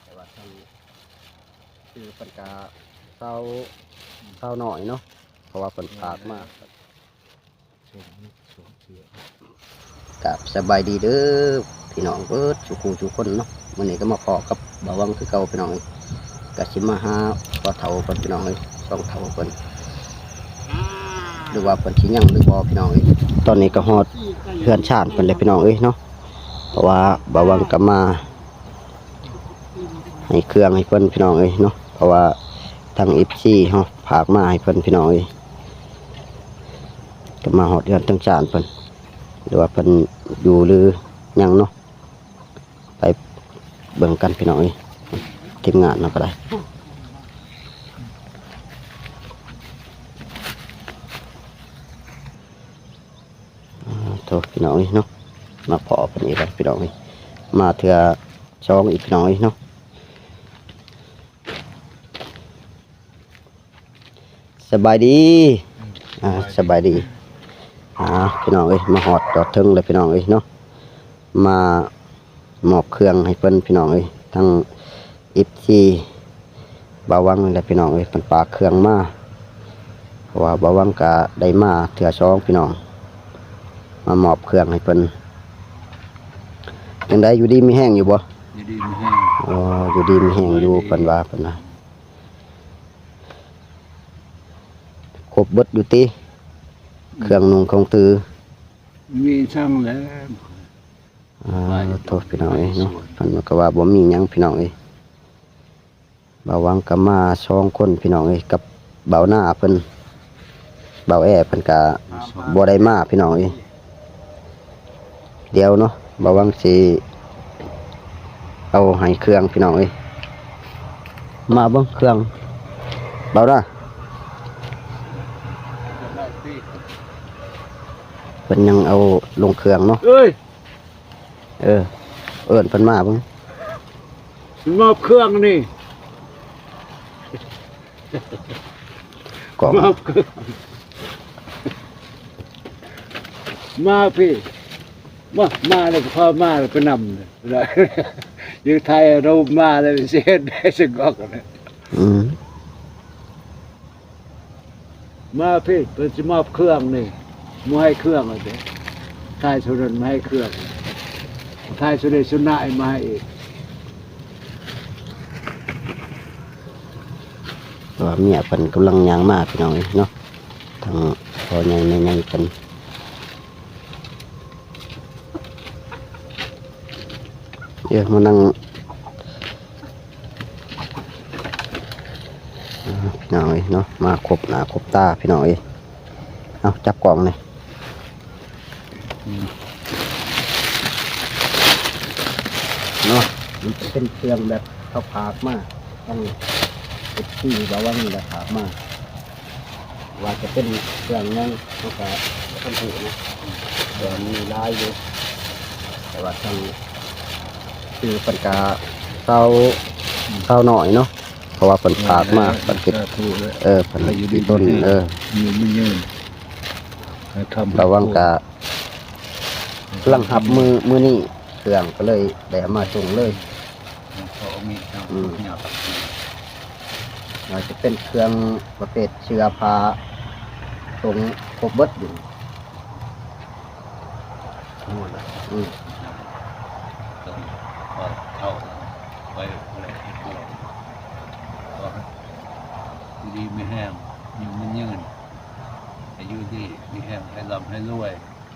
ແຕ່ວ່າທາງຊື່ເພິ່ນກະຊາວ ຊາວນ້ອຍເນາະ ເພາະວ່າເພິ່ນຝາກມາ. ກະສະບາຍດີເດີພີ່ນ້ອງເບິດສູ່ຄູ່ສູ່ຄົນເນາະ. ມື້ນີ້ກໍມາພໍ້ກັບບ່າວວັງຄືເກົ່າພີ່ນ້ອງເອີຍ. ກະຊິມາຫາພໍ່ເຖົ້າເພິ່ນພີ່ນ້ອງເອີຍ ສອງເຖົ້າເພິ່ນ ຫຼືວ່າເພິ່ນຊິຍັງຫຼືບໍ່ພີ່ນ້ອງເອີຍ. ຕອນນີ້ກໍຮອດເຮືອນຊານເພິ່ນແລ້ວພີ່ນ້ອງເອີຍເນາະ. ເພາະວ່າບ່າວວັງກໍມາໃຫ້ເຄື່ອງໃຫ້ເພິ່ນພີ່ນ້ອງເອີຍເນາະ. ເພາະວ່າທາງເອັຟຊີເຮົາຝາກມາໃຫ້ເພິ່ນພີ່ນ້ອງເອີຍ. ກໍມາຮອດເຮືອນທາງຊານເພິ່ນ ຫຼືວ່າເພິ່ນຢູ່ຫຼືຍັງເນາະ. ໄປເບິ່ງກັນພີ່ນ້ອງເອີຍ ທີມງານເຮົາກໍໄດ້. ໂທ້ ພີ່ນ້ອງເອີຍເນາະ ມາພໍ້ເພິ່ນອີກແລ້ວພີ່ນ້ອງເອີຍ. ມາເທື່ອສອງອີກພີ່ນ້ອງເອີຍເນາະ. ສະບາຍດີ. ອືມ ອ່າ ສະບາຍດີ. ອ່າ ພີ່ນ້ອງເອີຍ ມາຮອດຈອດເຖິງແລ້ວພີ່ນ້ອງເອີຍເນາະ. ມາມອບເຄື່ອງໃຫ້ເພິ່ນພີ່ນ້ອງເອີຍ. ທາງເອັຟຊີບ່າວວັງນີ້ແຫຼະພີ່ນ້ອງເອີຍ ເພິ່ນຝາກເຄື່ອງມາ. ເພາະວ່າບ່າວວັງກະໄດ້ມາເທື່ອສອງພີ່ນ້ອງ ມາມອບເຄື່ອງໃຫ້ເພິ່ນ. ຈັ່ງໃດ ຢູ່ດີມີແຮງຢູ່ບໍ່? ຢູ່ດີມີແຮງ. ອໍ ຢູ່ດີມີແຮງຢູ່ ເພິ່ນວ່າ ເພິ່ນວ່າ. ຄົບເບິດຢູ່ຕິ? ອືມ ເຄື່ອງນຸ່ງຂອງຖື? ມີຊ່າງແລ້ວ. ອ່າ ໂທ້ ພີ່ນ້ອງເອີຍເນາະ ເພິ່ນກໍວ່າບໍ່ມີຫຍັງພີ່ນ້ອງເອີຍ. ບ່າວວັງກໍມາສອງຄົນພີ່ນ້ອງເອີຍ ກັບບ່າວໜ້າເພິ່ນ ບ່າວແອເພິ່ນກໍບໍ່ໄດ້ມາພີ່ນ້ອງເອີຍ. ດຽວເນາະ ບ່າວວັງຊິເອົາໃຫ້ເຄື່ອງພີ່ນ້ອງເອີຍ. ມາເບິ່ງເຄື່ອງ ບ່າວໜ້າ ເພິ່ນຍັງເອົາລົງເຄື່ອງເນາະ. ເອີຍ ເອີ ເອີ້ນເພິ່ນມາເບິ່ງ. ມາເຄື່ອງນີ້ ກອງ ມາເຄື່ອງ ມາພີ້ ມາ ມາແລ້ວກໍພາມາແລ້ວໄປນຳເລີຍ. ຢູ່ໄທເຮົາມາແລ້ວຊິເຮັດໄດ້ສະກອກນະ. ອືມ. ມາພີ້ ເພິ່ນຊິມອບເຄື່ອງນີ້ ມາໃຫ້ເຄື່ອງເດ້. ທາຍສຸດນັ້ນມາໃຫ້ເຄື່ອງ ທາຍສຸດນີ້ສຸນນາຍມາໃຫ້ອີກ. ແຕ່ວ່າເມຍເພິ່ນກຳລັງຍ່າງມາພີ່ນ້ອງເອີຍເນາະ ທັງພໍ່ໃຫຍ່ແມ່ໃຫຍ່ເພິ່ນ. ເອີ ມານັ່ງ ພີ່ນ້ອງເອີຍເນາະ ມາຄົບໜ້າຄົບຕາພີ່ນ້ອງເອີຍ. ເອົາ ຈັບກ້ອງແດ່ເນາະ. ມັນຈະເປັນເຄື່ອງແບບເຂົາຝາກມາ ທາງເອັຟຊີບ່າວວັງນີ້ແຫຼະຝາກມາ. ວ່າຈະເປັນເຄື່ອງຫຍັງ ເຮົາກະບໍ່ທັນຮູ້ນະ ແຕ່ມີຫຼາຍຢູ່. ແຕ່ວ່າທາງຊື່ເພິ່ນກະຊາວ ຊາວນ້ອຍເນາະ ເພາະວ່າເພິ່ນຝາກມາ ເພິ່ນເກັບ ເອີ ເພິ່ນເກັບຕົ້ນ ເອີ ຢູ່ມີເງິນ ໃຫ້ຄຳ ລະຫວັງກະກຳລັງຮັບມື້ ມື້ນີ້ ເຄື່ອງກໍເລີຍໄດ້ເອົາມາສົ່ງເລີຍ. ອືມ ອາດຈະເປັນເຄື່ອງປະເພດເສື້ອຜ້າ ຕົງຄົບເບິດຢູ່. ອືມ ດີມີແຮງ ຢູ່ມັນຍືນ ໃຫ້ຢູ່ດີມີແຮງ ໃຫ້ລ່ຳໃຫ້ລວຍ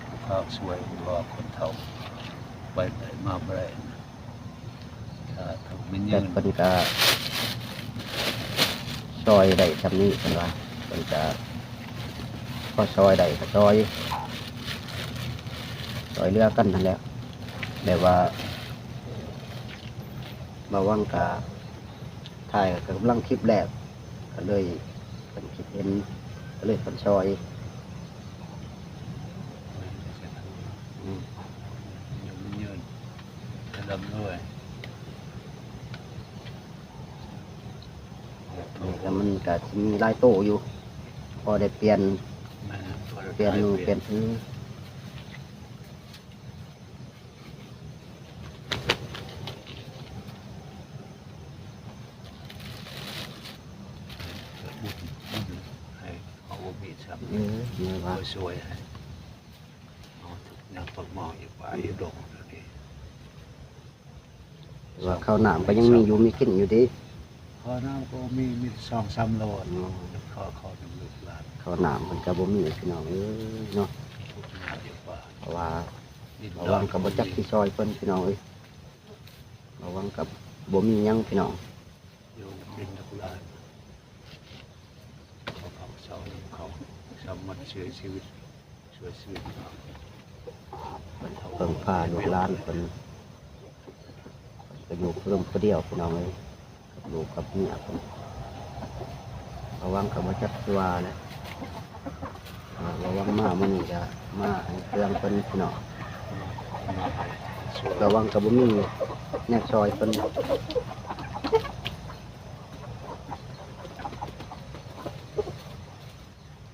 ຜູ້ພາກຊ່ວຍ ຫຼືວ່າຄົນເຖົ້າໄປໄດ້ມາບໍ່ໄດ້. ສາທຸ ແມ່ນຍືນ ເພິ່ນກະຊ່ອຍໄດ້ຊ່ຳນີ້ ເພິ່ນວ່າ ເພິ່ນກະພໍຊ່ອຍໄດ້ກະຊ່ອຍ ຊ່ອຍເຫຼືອກັນຫັ້ນແຫຼະ. ແບບວ່າບ່າວວັງກະຖ່າຍ ກະກຳລັງຄລິບແລກ ກະເລີຍເພິ່ນຄິດເຫັນ ກະເລີຍເພິ່ນຊ່ອຍ. ອືມ ໃຫ້ລ່ຳລວຍ ແລ້ວມັນກະຊິມີຫຼາຍໂຕຢູ່ ພໍໄດ້ປ່ຽນ ແມ່ນ ພໍໄດ້ປ່ຽນໜູ່ປ່ຽນ ປ່ຽນ ອືມ. ວ່າ ມາຊ່ວຍໃຫ້ ເຮົາທຸກຍາກປາກໝອງຢູ່ປ່າຢູ່ດົງນີ້ ວ່າເຂົ້ານ້ຳກໍຍັງມີຢູ່ມີກິນຢູ່ເດ້. ເຂົ້ານ້ຳກໍມີ ມີສອງສາມໂລ. ອໍ ຂໍ ຂໍນຳລູກຫຼານ ເຂົ້ານ້ຳເພິ່ນກໍບໍ່ມີພີ່ນ້ອງເອີຍເນາະ. ທຸກຍາກຢູ່ປ່າ ເພາະວ່າ ລະວັງກໍບໍ່ຈັກຊິຊ່ອຍເພິ່ນພີ່ນ້ອງເອີຍ. ລະວັງກໍບໍ່ມີຫຍັງພີ່ນ້ອງ ຢູ່ເປັນລູກຫຼານ ຂໍເຂົ້າເຊົານຳເຂົາ ສາມາດຊ່ວຍຊີວິດ ຊ່ວຍຊີວິດເຮົາ ເພິ່ນເພິ່ງພາລູກຫຼານເພິ່ນ ເພິ່ນກໍຢູ່ເພິ່ງຜູ້ດຽວພີ່ນ້ອງເອີຍ ກັບລູກກັບເມຍເພິ່ນ. ລະວັງກໍບໍ່ຈັກຊິວ່າແຫຼະ. ອ່າ ລະວັງມາມື້ນີ້ກະມາໃຫ້ເຄື່ອງເພິ່ນພີ່ນ້ອງ ລະວັງກໍບໍ່ມີແນວຊ່ອຍເພິ່ນ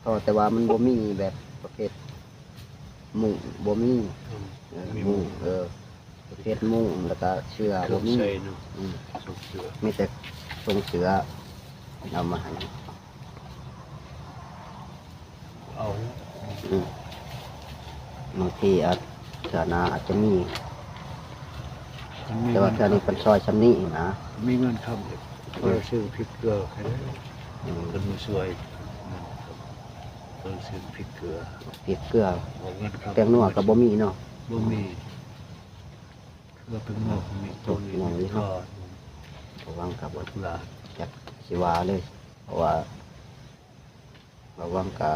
ກໍແຕ່ວ່າມັນບໍ່ມີແບບປະເພດມຸ້ງ ບໍ່ມີ ອືມ ເອີ ມຸ້ງ ເອີ ປະເພດມຸ້ງ ແລ້ວກະເສື້ອບໍ່ມີ ຊົງເຊີຍເນາະ ອືມ ຊົງເສື້ອ ມີແຕ່ຊົງເສື້ອເອົາມາໃຫ້ ເອົາ ອືມ ບາງທີອາດ ເທື່ອໜ້າອາດຈະມີ ຄັນມີ ແຕ່ວ່າເທື່ອນີ້ເພິ່ນຊ່ອຍຊ່ຳນີ້ນະ ມີເງິນຄຳ ເອີ ເພິ່ນຊື້ພິກເກືອໃຫ້ ອືມ ເພິ່ນມາຊ່ວຍ ເງິນຄຳ ເພິ່ນຊື້ພິກເກືອ ພິກເກືອ ເອົາເງິນຄຳ ແປ້ງນົວກໍບໍ່ມີເນາະ ບໍ່ມີ ເກືອແປ້ງນົວກໍມີ ໂຕນີ້ມີແຕ່ ລະວັງກໍບໍ່ຈັກຊິວ່າເລີຍ ເພາະວ່າ ລະວັງກະ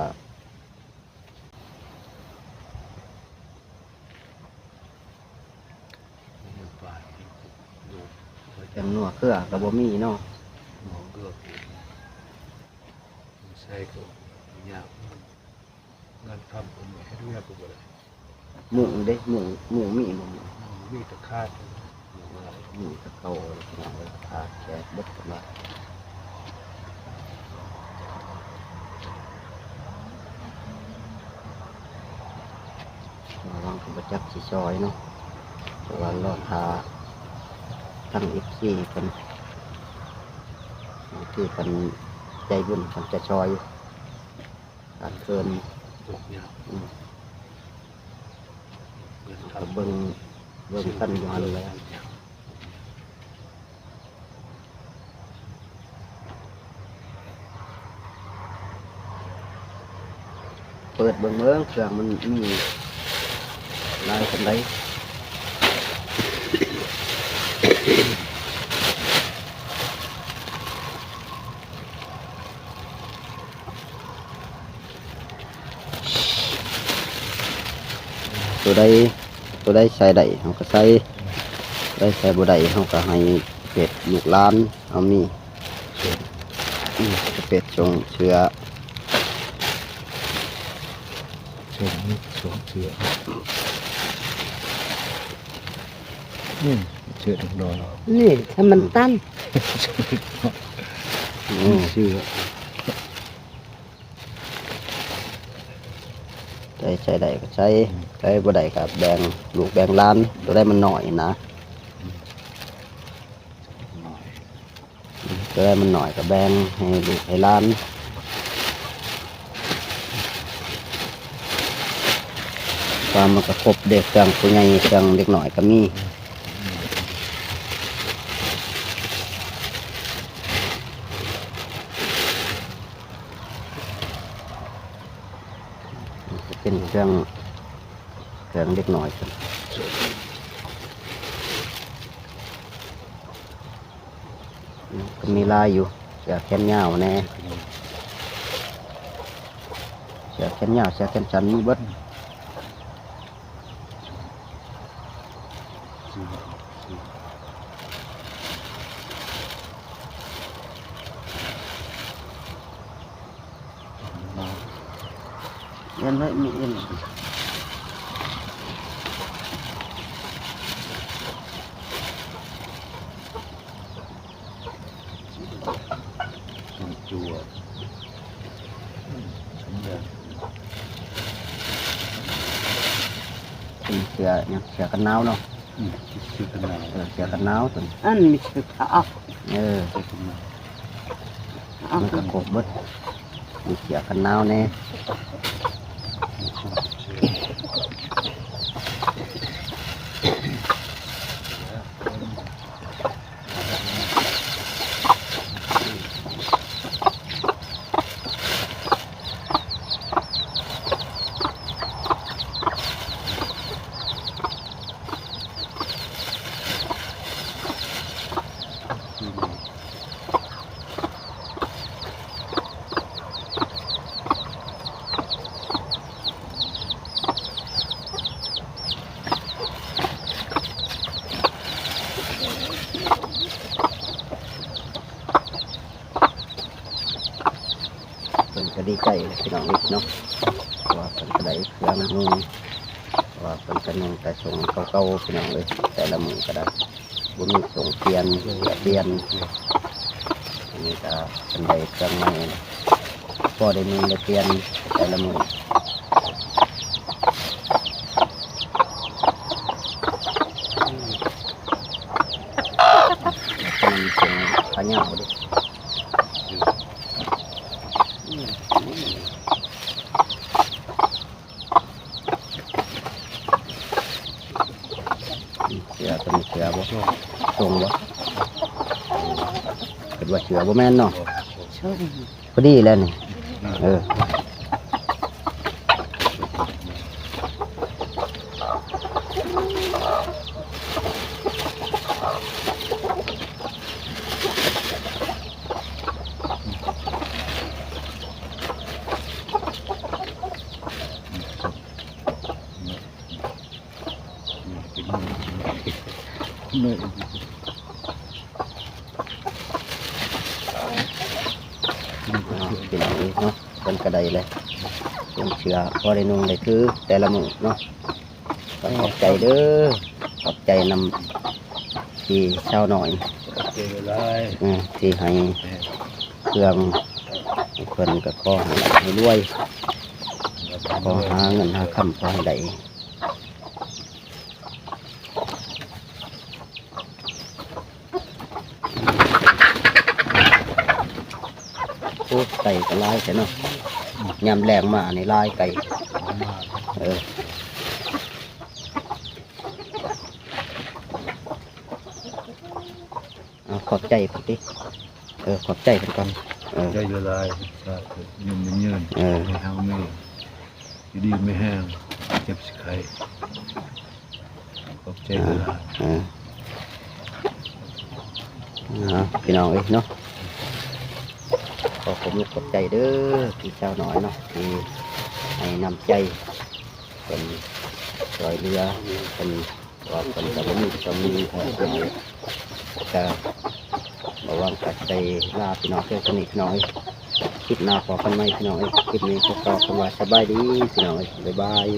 ແປ້ງນົວເກືອກໍບໍ່ມີເນາະ ໃສ່ກໍຍາກ ງານທຳກໍບໍ່ ເຮັດວຽກກໍບໍ່ໄດ້. ມຸ້ງເດ້ ມຸ້ງ ມຸ້ງມີບໍ່? ມຸ້ງມີແຕ່ຂາດ ມຸ້ງແຕ່ເກົ່າພີ່ນ້ອງເອີຍ ຂາດແຄບເບິດເພິ່ນວ່າ. ລະວັງກໍບໍ່ຈັກຊິຊ່ອຍເນາະ ແຕ່ວ່າລໍຖ້າທາງເອັຟຊີເພິ່ນ ບາງທີເພິ່ນໃຈບຸນເພິ່ນຈະຊ່ອຍ ຂາດເຂີນ ອືມ ເພິ່ນກໍເບິ່ງ ເບິ່ງກັນຢູ່ຫັ້ນແຫຼະ. ເປີດເບິ່ງເບິ່ງເຄື່ອງມັນມີຫຼາຍປານໃດ. ໂຕໃດ ໂຕໃດໃສ່ໄດ້ເຮົາກໍໃສ່ ໂຕໃດໃສ່ບໍ່ໄດ້ເຮົາກໍໃຫ້ເປັນລູກຫຼານເຮົາມີ ອືມ ເປັນສົ່ງເສື້ອ ສົ່ງ ສົ່ງເສື້ອ ອືມ ເສື້ອດອກດອຍ ນີ້ຖ້າມັນຕັນ ອືມ ເສື້ອ ໃສ່ ໃສ່ໄດ້ກໍໃສ່ ໃສ່ບໍ່ໄດ້ກໍແບ່ງລູກແບ່ງຫຼານ ໂຕໃດມັນນ້ອຍນະ ໂຕໃດມັນນ້ອຍກໍແບ່ງໃຫ້ລູກໃຫ້ຫຼານ ວ່າມັນກໍຄົບເດ້ ເຄື່ອງຜູ້ໃຫຍ່ ເຄື່ອງເດັກນ້ອຍກໍມີ. ເປັນເຄື່ອງ ເຄື່ອງເດັກນ້ອຍ ກໍມີຫຼາຍຢູ່ ເສື້ອແຂນຍາວແດ່ ເສື້ອແຂນຍາວ ເສື້ອແຂນສັ້ນມີເບິດ. ເອັນໄວ້ ມີເອັນ ຈັ່ວ ເປັນເສື້ອຫຍັງ ເສື້ອກັນໜາວເນາະ ອືມ ເສື້ອກັນໜາວ ເອີ ເສື້ອກັນໜາວຕົວນີ້ ອັນມີເສື້ອຜ້າອັກ ເອີ ເສື້ອກັນໜາວ ມັນກໍຄົບເບິດ ມີເສື້ອກັນໜາວແດ່. ເພິ່ນກໍດີໃຈແຫຼະພີ່ນ້ອງເອີຍເນາະ ເພາະວ່າເພິ່ນກໍໄດ້ເຄື່ອງນຸ່ງ ເພາະວ່າເພິ່ນກໍນຸ່ງແຕ່ຊົງເກົ່າໆ ພີ່ນ້ອງເອີຍ ແຕ່ລະມື້ກໍໄດ້ ບໍ່ມີຊົງປ່ຽນ ເສື້ອປ່ຽນ. ອັນນີ້ກໍເພິ່ນໄດ້ເຄື່ອງໃໝ່ ພໍໄດ້ນຸ່ງໄດ້ປ່ຽນແຕ່ລະມື້. ມັນເປັນຂາຍາວເດ້. ເສື້ອຕົວນີ້ເສື້ອບໍ່? ຊົງບໍ່? ຄິດວ່າເສື້ອບໍ່ແມ່ນເນາະ. ພໍດີແລ້ວນີ້. ເອີ. ພີ່ນ້ອງເອີຍເນາະ ເພິ່ນກໍໄດ້ແຫຼະ ເປັນເສື້ອພໍໄດ້ນຸ່ງໄດ້ຖືແຕ່ລະມື້ເນາະ. ກໍຂອບໃຈເດີ ຂອບໃຈນຳພີ່ສາວນ້ອຍ ຂອບໃຈຫຼາຍໆ ເອີ ທີ່ໃຫ້ເຄື່ອງໃຫ້ເພິ່ນ ກໍຂໍໃຫ້ລ່ຳໃຫ້ລວຍ ຂໍຫາເງິນຫາຄຳ ຂໍໃຫ້ໄດ້. ໂອ້ ໄກ່ກໍຫຼາຍແທ້ເນາະ ຍາມແລງມານີ້ຫຼາຍໄກ່. ເອີ ເອົາຂອບໃຈເພິ່ນຕິ. ເອີ ຂອບໃຈເພິ່ນກ່ອນ. ເອີ ໃຈຫຼາຍໆ ສາທຸ ຍືນ ເອີ ໃຫ້ເຮົາມີ ຢູ່ດີມີແຮງ ເຈັບຊິໄຂ້ ຂອບໃຈຫຼາຍໆ. ເອີ ເອົາ ພີ່ນ້ອງເອີຍເນາະ ຂໍຂອບອົກຂອບໃຈເດີ ພີ່ສາວນ້ອຍເນາະ ທີ່ໃຫ້ນ້ຳໃຈ ເພິ່ນຊ່ວຍເຫຼືອ ເພິ່ນ ເພາະວ່າເພິ່ນກໍບໍ່ມີ ກໍມີເພິ່ນ ກໍບໍ່ຫວັງກໍໄດ້ລາພີ່ນ້ອງພຽງເທົ່ານີ້ ພີ່ນ້ອງເອີຍ. ຄລິບໜ້າພໍ້ກັນໃໝ່ ພີ່ນ້ອງເອີຍ. ຄລິບນີ້ຂໍກ່າວຄຳວ່າສະບາຍດີ ພີ່ນ້ອງເອີຍ ບາຍບາຍ.